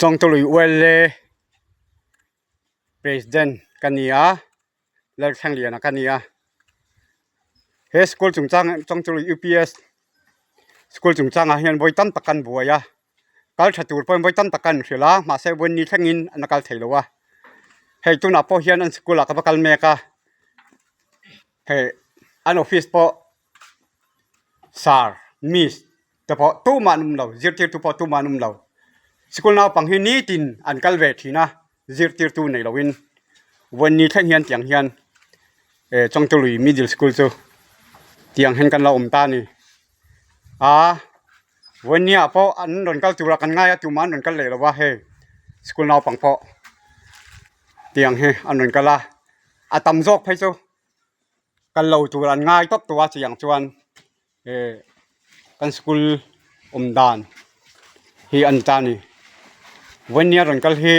Chawngtului ULA President ka ni a, Lalthlengliana ka ni a. He school chungchang Chawngtului UPS school chungchangah hian vawi tam tak kan buai a, kal tha tur pawhin vawi tam tak kan hrilh a, mahse vawi thlengin an la kal thei lo a. Hei tunah pawh hian an school ah ka va kal mek a, hei an office pawh Sir, Miss te pawh tumah an awm lo, zirtirtu pawh tumah an awm lo. Sikul naupang hi nitin an kal ve thin a, zirtirtu nei loin vawiin thleng hian tiang hian eh Chawngtului Middle School chu tiang hian kan lo awm ta a ni. Aa vawiin ah pawh an rawn kal tura kan ngai a tumah an rawn kal leh lo a hei sikul naupang pawh tiang hi an rawn kal a, a tam zawk phei chu. Kal lo tur an ngai tawp tawh a chiang chuan eh kan school awm dan hi a ni ta a ni vawinia rawn kal hi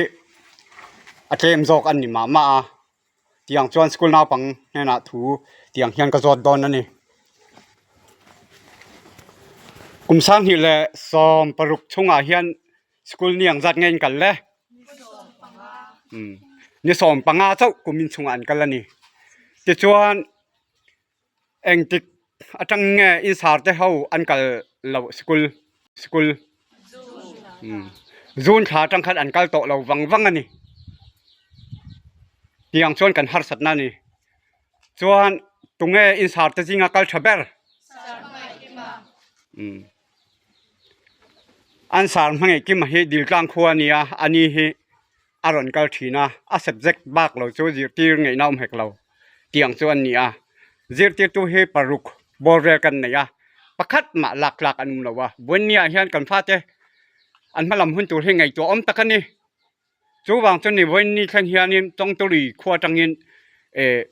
a tlem zawk a ni mah mah a tiang chuan school naupang hnenah thu tiang hian ka zawt dawn a ni kum sanghnih leh 16 chhungah hian School ni ang zat nge in kal le? Ni 15 chauh kum in chungah an kal a ni. Tichuan engtik atang nge in sar te ho an kal lo school school June thla atang khan an kal tawh lo vang vang a ni. Tiang chuan kan harsatna a ni. Chuan tunge in sar te zinga kal tha ber? An sar hmangaih kim hi Diltlang khua a ni a, a ni hi a rawn kal thin a, a subject bak lo chu zirtir ngaihna awm hek lo tiang chu an ni a, zirtirtu hi paruk bawr vel kan nei a, pakhat mah lak tlak an awm lo a, Buannia hian kan fate an hma lam hun tur hi ngaihtuah awm tak a ni. Chuvang chu ni vawiin thleng hianin Chawngtului khua atangin eh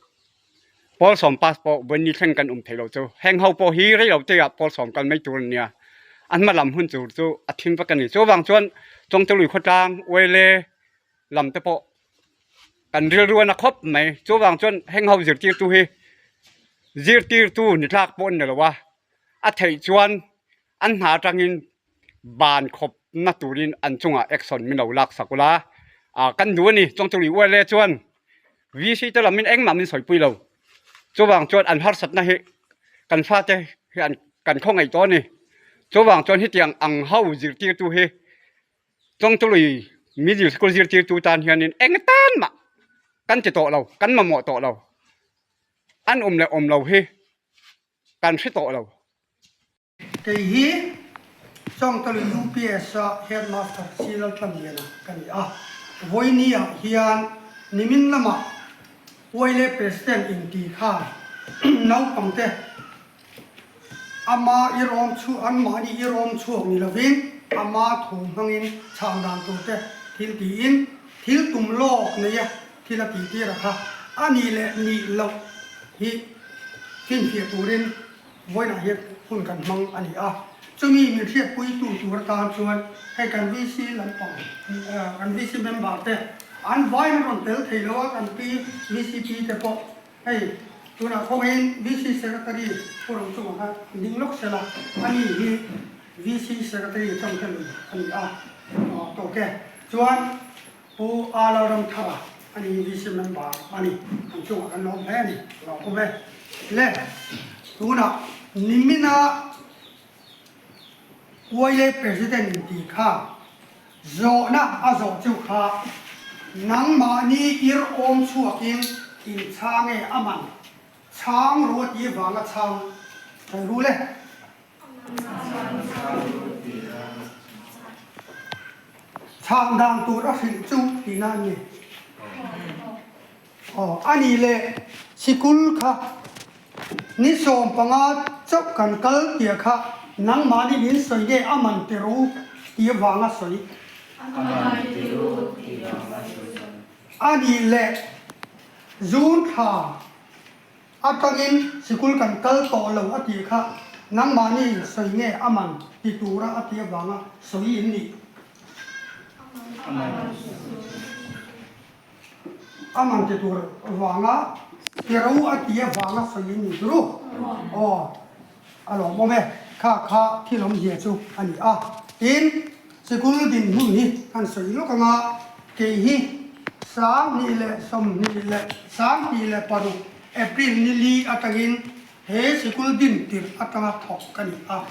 pawl sawm pass pawh vawiin thleng kan awm thei lo chu. Heng ho pawh hi rei lo te ah pawl sawm kal mai tur an nia. An hma lam hun tur chu a thim vek a ni. Chuvang chuan Chawngtului khawtlang Uaile lam te pawh kan rilru a na khawp mai. Chuvang chuan heng ho zirtirtu hi zirtirtu ni tlak pawh an ni lo a, a theih chuan an hna atangin ban khawp na turin an chungah action min lo lak sak ula ah kan duh a ni Chawngtului ULA chuan VC te lamin engmah min sawipui lo chuvang chuan an harsatna hi kan fate hi an kan khawngaih tawh a ni chuvang chuan hetiang ang ho zirtirtu hi Chawngtului middle school zirtirtu tan hianin eng tan mah kan ti tawh lo kan mamawh tawh lo an awm leh awm lo hi kan hre tawh lo. Kei hi Chawngtali UPS a Headmaster C Laltlangliana ka ni a, vawinia hian nimin lamah Uaile President inti khan naupangte ama irawm chhuak anmahni irawm chhuak ni lovin ama thu hmangin chhan dan turte thil tiin thil tum lawk neia thil a tihtir a kha a nih leh nih loh hi finfiah turin Vawiinah hian hun kan hmang a ni a, chumi min hriatpuitu tur atan chuan hei kan VC lampang, kan VC member te an vaiin an rawn tel thei lo a, kan pi VCP te pawh hei tunah khawngaihin VC Secretary Pu Rochunga kha an ding lawk sela, ani hi VC Secretary chawngtelui a ni a, tawk e. Chuan. Pu A Lalramthara a ni VC member a ni. An chungah kan lawm hle a ni. Ka lo awm e. Le, tunah nimina YLA President in tih kha zawhna a zawh chu kha nangmahni ir awm chhuakin in chhang e a man chhang ru a tih vanga chhang thei ru le. Chhang dan tur a hrilh chu tihna a ni. Aw, a nih leh sikul kha ni 15 chauh kan kal tih kha nangmahni min sawi nge a man ti ru tih avanga sawi. A nih leh June thla Atangin sikul kan kal tawh lo a tih kha nangmahni sawi nge a man ti tura a tih avanga sawi in nih? A man ti tur vanga ti ro a tih avanga sawi in nih chu ru? Aw, a lawmawm e, kha kha thil awmzia chu a ni a. Tin. Sikul dinhmun hi kan sawi lawk ang a, kei hi 2026 April ni li atangin he sikul din tirh atanga thawk ka ni a.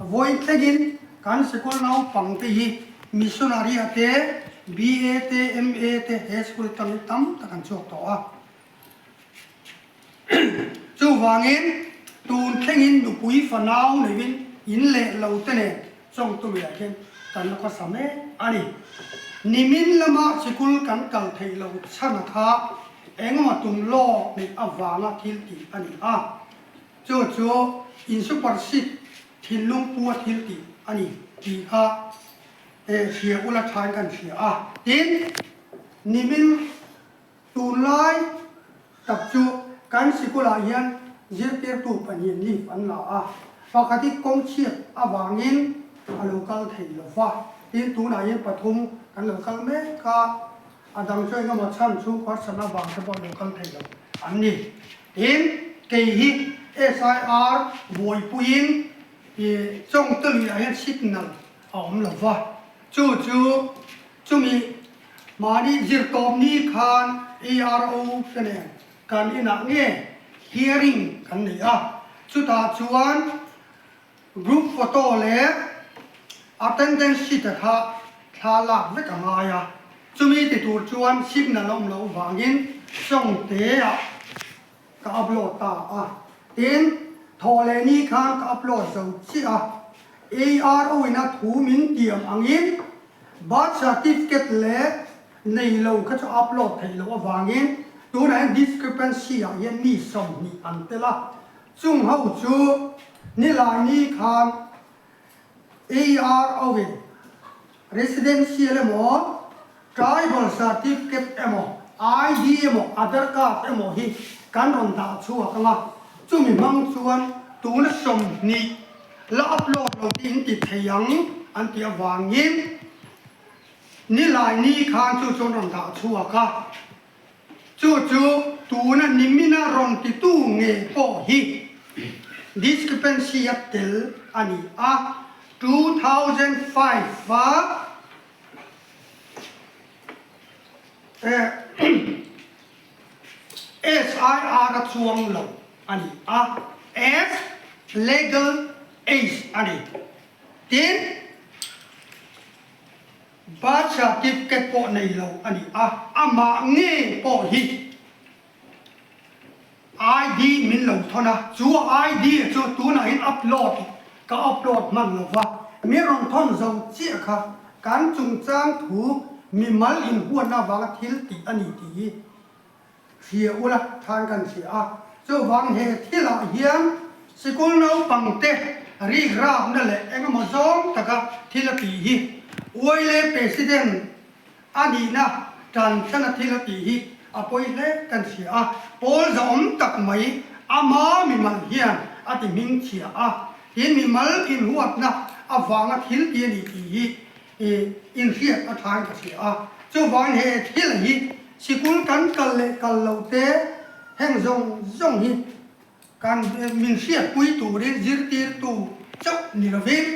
Vawi thlengin kan sikul naupang te hi missionary a te, BA te, MA te he sikul atangin tam tak an chhuak tawh a. Chuvangin tun thlengin nupui fanau neuhin in leh lo te nen chawngtumah hian kan la khawsa mek a ni. Nimin lama sikul kan kal theih lo chhan a kha engemaw tum lawk neih avanga thil tih a ni a. Chu chu in super seat thinlung pua thil tih a ni tih kha hria ula thain kan hria a. Tin, nimin Tunlai tak chu kan sikulah hian zirtirtu pahnihin leave an la a, pakhat hi kawng chhiat avangin a lo kal thei lo va, tin tunah hian pathum kan lo kal mek a, a dang chu engemaw chhan chhungkua san avang te pawh lo kal thei lo an ni. Tin, kei hi SIR buaipuiin ih Chawngtuluiah hian signal a awm lo va, chu chu Chumi mahni zirtawp ni khan ARO te nen kan inah nge hearing kan nei a, chutah chuan group photo leh attendance sheet a kha thla lak vek a ngai a, chumi ti tur chuan signal a awm loh vangin Sawngte ah ka upload ta a, tin thawh leh ni khan ka upload zo chiah a, ARO in a thu min tiam angin birth certificate leh nei lo kha chu upload theih loh avangin tunah hian discrepancy ah hian mi 20 an tel a, chung ho chu nilai ni khan ARO in residential emaw, tribal certificate emaw, ID emaw, Aadhar card emaw hi kan rawn dah chhuak ang a, chumi hmang chuan tuna 20 la upload lo te in ti thei ang an tih avangin nilai ni khan chu chuan rawn dah chhuak a, chu chu tuna nimina rawn titu nge pawh hi discrepancy a tel a ni a, 2005 a SIR a chuang lo a ni a, as legal age a ni. Tin, birth certificate pawh nei lo a ni a, amah nge pawh hi ID min lo thawn a, chu ID chu tunah hian upload ka upload hman lo va, min rawn thawn zo chiah kha kan chungchang thu mimal inhuatna avanga thil tih a ni tih hi hria ula than kan hria a. Chuvang he thilah hian sikul naupangte rikrakna leh engemaw zawng taka thil a tih hi Uaile President A nihna tan chana thil a tih hi a pawi hle kan hria a, pawl zahawm tak mai ama mimal hian a ti hming chhia a, tin mimal inhuatna avanga thil ti a ni tih hi inhriat a thain ka hria a. Chuvangin he thil hi sikul kan kal leh kal lo te heng zawng zawng hi Kan min hriatpui turin zirtirtu chauh ni lovin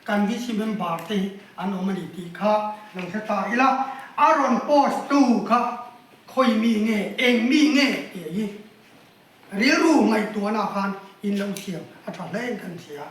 kan VC member te hi an awm a ni tih kha lo hre ta ila, a rawn post tu kha khawi mi nge, eng mi nge tih hi rilru ngaihtuahna khan in lo siam a tha hle in kan hria.